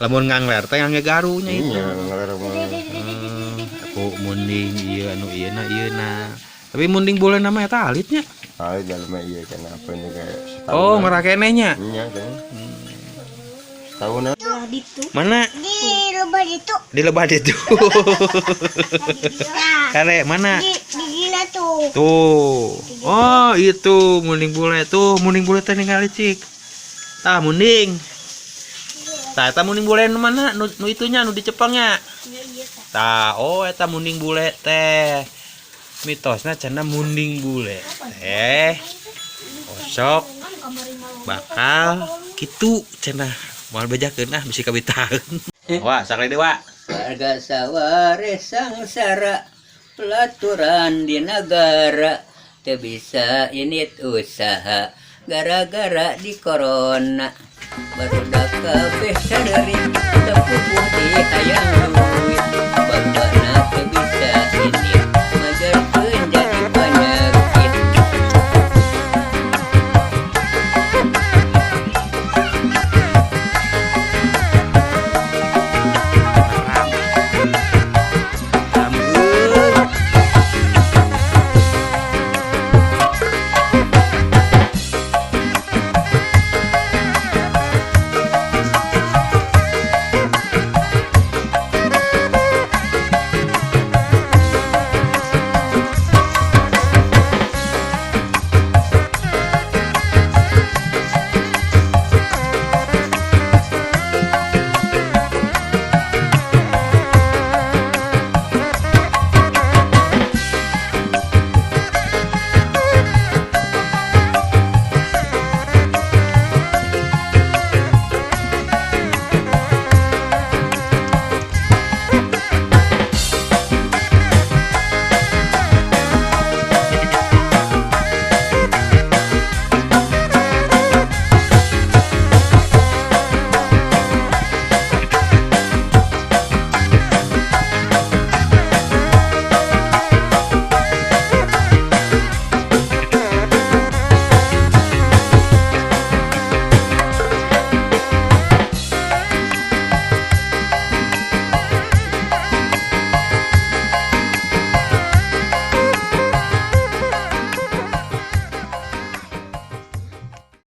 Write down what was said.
Lamun ngangler teh ngangge garunya itu. Iya, ngangler mah. Aku munding ieu anu ieu na ieu na. Tapi munding bule nama eta alitnya. Ah, jalma iya kan apa ini kayak setahun. Oh, ngerakeneh nya. Iya kan. Setahunan. Belah ditu. Mana? Di lebah itu. Di lebah itu. Kare mana? Di gila tuh. Tuh. Oh, itu munding bule tuh, munding bule teh ningali cik. Tah munding. Tah eta munding bule nu mana? Nu itunya nu di Jepangnya. Iya. Tah, oh eta munding bule teh. Mitosna cenah munding bule teh osok bakal kitu cenah moal bejakeun ah bisi kabitaeun. Wah, sakali deui, Wak. Warga saware sangsara, pelaturan di negara teu bisa indit usaha gara-gara di corona. Barudak kabeh sareuri, teu puguh di hayang.